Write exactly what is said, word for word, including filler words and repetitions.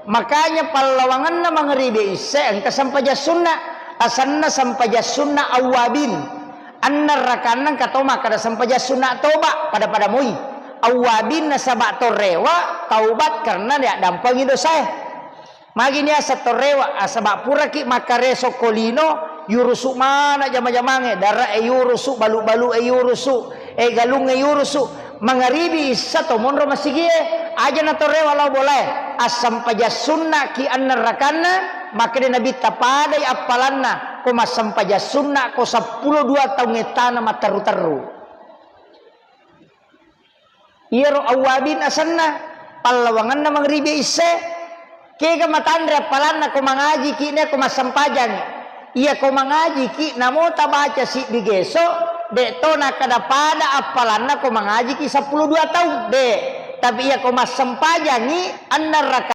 Makanya pallawangenna mangribi isya engka sempajang sunna, asenna sempajang sunna awwabin. Enneng rakanna engka to makkeda sempajang sunna toba, pada-pada moi. Awwabin nasaba to rewa taubat karena diaddampengi dosae. Magi niaseng to rewa, asaba puraki makkareso ko lino, yurusu mana jama-jamange, dara e yurusu, balu-balu e yurusu, e galung e yurusu. Mangaribi issa to monro masigie, aja na to rewa lao bolae. Assempajang sunna ki enneng rakanna, makkeda Nabitta padai appalanna ko massempajang sunna ko seppulo dua taung ettana matteru-teru. Iyaro awwabin asenna, pallawangenna mangribi isse. Kega matanre appalanna ko mangajiki ne ko massempajangi. Iya ko mangajiki namo tabaca siddi geso, de to nakkeda pada appalanna ko mangajiki seppulo dua taung, de. Tapi iya ko massempajangi enneng rakaat